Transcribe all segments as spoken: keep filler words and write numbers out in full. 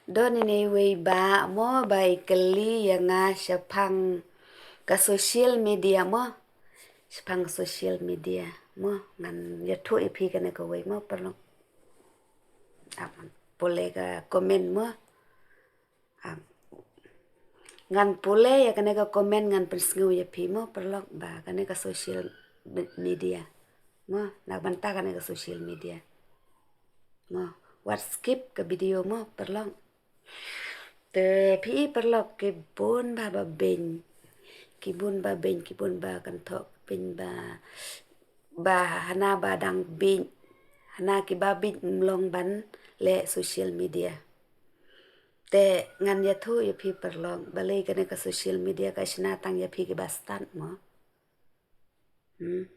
Don ine iwei ba mo ba i kylli ïa nga shaphang ka social media mo. Shaphang social media mo, ngan ïathuh ïa phi kane kawei mo paralok. Ap, pule ka comment mo. Ap, ngan pule ïa kane ka comment, ngan pynsngew ïa phi mo paralok ba kane ka social me-, media mo, na bynta kane ka social media mo. Wat skip ka video mo paralok. Te phi i paralok, ki bun ba ba beiñ, ki bun ba beiñ, ki bun ba kynthoh beiñ ba, ba hana ba dang beiñ, hana ki ba beiñ ym long ban leh social media. Te ngan ïathuh ïa phi paralok, balei kane ka social media ka shna tang ïa phi ki ba stad mo. Hmm.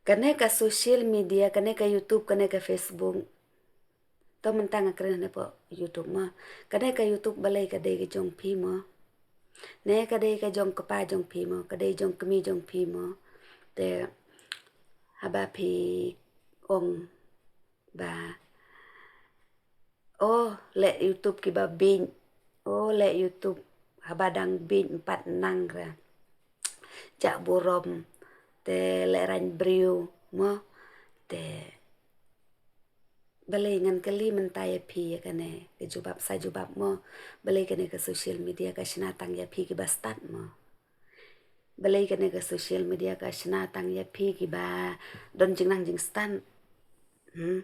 Kane ka social media, kane ka YouTube, kane ka Facebook. To mynta nga kren hapoh YouTube mo. Kane ka YouTube balei ka dei ka jong phi mo. Ne ka dei ka jong kpa jong phi mo, ka dei jong kmie jong phi mo. Te haba phi ong ba, oh, leh YouTube ki ba beiñ. Oh, leh YouTube haba dang beiñ ym pat nang re. Jah burom, te lehraiñ briew mo. Te balei, ngan kylli mynta ïa phi ïa kane, ka jubab sa jubab mo. Balei kane ka social media ka shna tang ïa phi ki ba stad mo. Balei kane ka social media ka shna tang ïa phi ki ba don jingnang jingstad. Hmm.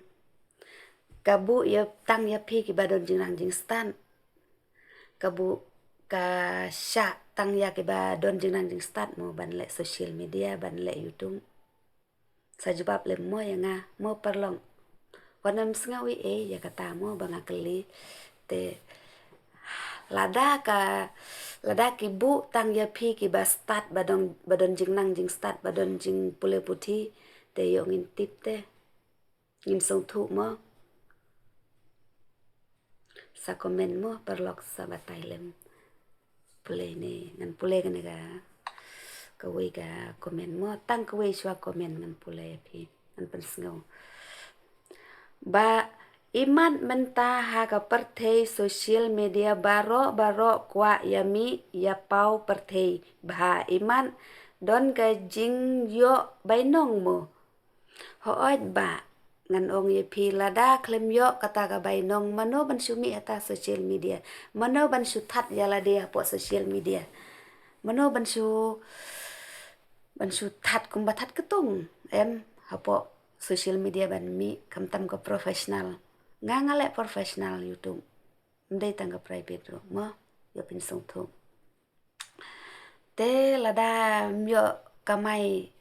Ka buh ïa tang ïa phi ki ba don jingnang jingstad. Ka buh, ka shah tang ïa ki ba don jingnang jingstad mo ban leh social media, ban leh YouTube. Sa jubab lem mo ïa nga mo paralok. Wat nym sngew ei ei ïa kata mo ba nga kylli. Te lada ka, lada ki buh tang ïa phi ki ba stad, ba don, ba don jingnang jingstad, ba don jingpule puthi, te ïoh ngin tip te. Ngin sngewthuh mo. Sa comment mo paralok, sa batai lem. Pule ne, ngan pule kane ka, kawei ka comment mo, tang kawei shuwa comment ngan pule ïa phi, ngan pynsngew. Ba imat mynta ha ka pyrthei social media baroh baroh kwah ïa mih ïa paw pyrthei bha, imat don ka jingïoh bainong mo. Hooid ba ngan ong ïa phi, lada khlem ïoh kata ka bainong, mano ban shu mih hata social media? Mano ban shu that ïa lade hapoh social media? Mano ban shu, ban shu that kumba that ktung em hapoh social media ban mih, khamtam ka professional? Nga nga leh professional YouTube, ym dei tang ka private ruh mo. Ïoh pynsngewthuh. Te lada ym ïoh kamai,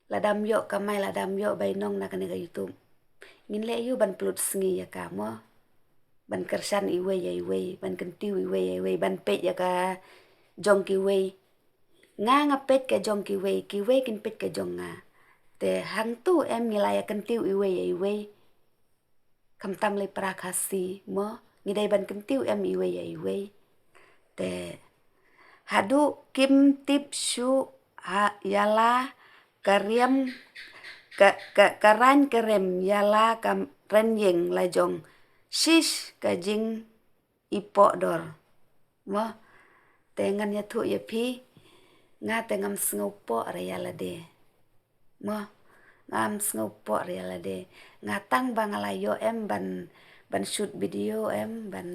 lada ym ïoh kamai, lada ym ïoh bainong na kane ka YouTube, ngin leh aiu ban pynlut sngi ïa ka mo? Ban kyrshan iwei ïa iwei, ban kyntiew iwei ïa iwei, ban peit ïa ka jong kiwei. Nga nga peit ka jong kiwei, kiwei kin peit ka jong nga. Te hangtu em ngi la ïa kyntiew iwei ïa iwei. Khamtam lei para Khasi mo, ngi dei ban kyntiew em iwei ïa iwei. Te haduh kim tip shuh ha ïa la ka riam, ka, ka, ka raiñ ka rem, ïa la ka rynïeng la jong. Shish, ka jing ipoh dor. Mo, te ngan ïathuh ïa phi, nga te ngam sngewpoh re ïa lade. Mo, ngam sngewpoh re ïa lade. Nga tang ba nga la ïoh em ban, ban shoot video em, ban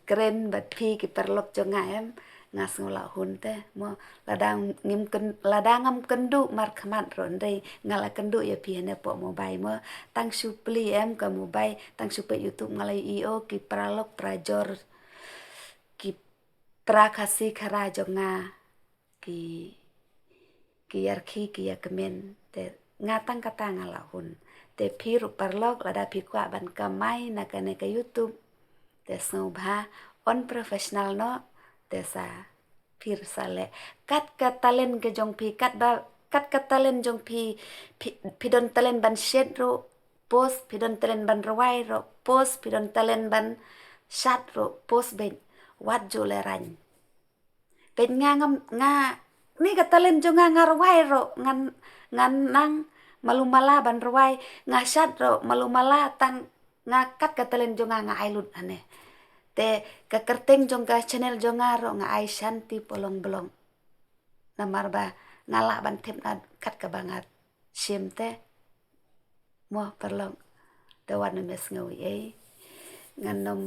kren bad phi ki paralok jong nga em, nga sngew lah hun te. Mo, lada ngim kyn-, lada ngam kynduh markhmat ruh, hynrei nga la kynduh ïa phi hangne hapoh mobile mo. Tang shu plie em ka mobile, tang shu peit YouTube nga la ïohi, oh, ki paralok parajor, ki para Khasi khara jong nga, ki, ki ïarkhie ki ïakmen, te nga tang kata nga lah hun. Te phi ruh paralok, lada phi kwah ban kamai na kane ka YouTube, te sngewbha, unprofessional noh, te sa phi ruh sa leh. Kat ka talent ka jong phi, kat ba, kat ka talent jong phi, phi, phi don talent ban shet ruh, post, phi don talent ban rwai ruh, post, phi don talent ban shad ruh, post beit. Wat ju lehraiñ. Beit nga ngam, nga, ni ka talent jong nga, nga rwai ruh, ngan, ngan nang malu mala ban rwai, nga shad ruh malu mala, tang nga kat ka talent jong nga nga ai lut hangne. Te ka kyrteng jong ka channel jong nga ruh nga ai Shanti Polong Blog. Namar ba nga lah ban tip na kat kaba nga shim te. Mo paralok, te wat nym ïa sngew ei ei. Ngan nym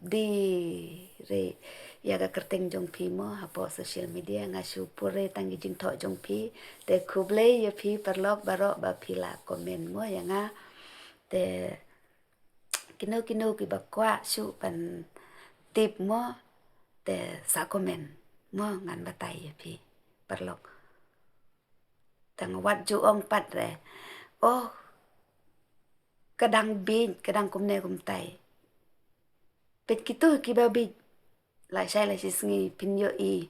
die re ïa ka kyrteng jong phi mo hapoh social media, nga shu pule tang ki jingthoh jong phi. Te khublei ïa phi paralok baroh ba phi la comment mo ïa nga. Te kino kino kiba kwah shuh ban tip mo, te sa comment mo, ngan batai ïa phi paralok. Tang wat ju ong pat re, oh, ka dang bieit, ka dang kumne kumtai. Peit kito kiba bieit, lashai lashisngi phin ïohi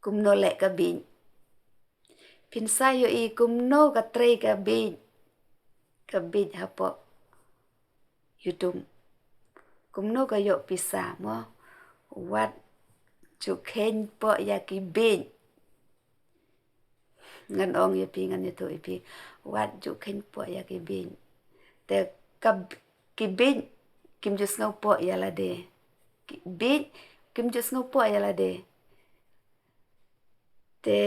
kumno leh ka bieit. Phin sa ïohi kumno ka trei ka bieit, ka bieit hapoh YouTube. Kumno ka ïoh pisa mo. Wat ju kheiñ poh ïa ki bieit. Ngan ong ïa phi, ngan ïathuh ïa phi, wat ju kheiñ poh ïa ki bieit. Te ka b-, ki bieit kim ju sngew poh ïa lade. Ki bieit kim ju sngew poh ïa lade. Te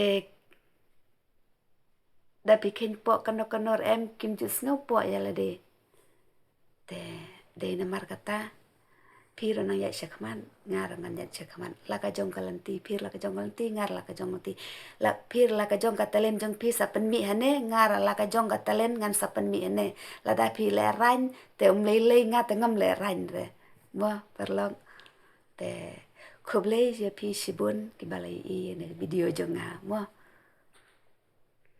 da phi kheiñ poh kano kano ruh em, kim ju sngew poh ïa lade. Te dei namar kata phi ruh nang ïaid shakhmat, nga ruh ngan ïaid shakhmat. La ka jong ka lynti, phi ruh la ka jong ka lynti, nga ruh la ka jong ka lynti. La phi ruh la ka jong ka talent jong phi sa pynmih hangne, nga ruh la ka jong ka talent ngan sa pynmih hangne. Lada phi lehraiñ te um lei lei, nga te ngam lehraiñ re. Mo paralok. Te khublei ïa phi shibun kiba la ïohi ïa kane ka video jong nga mo.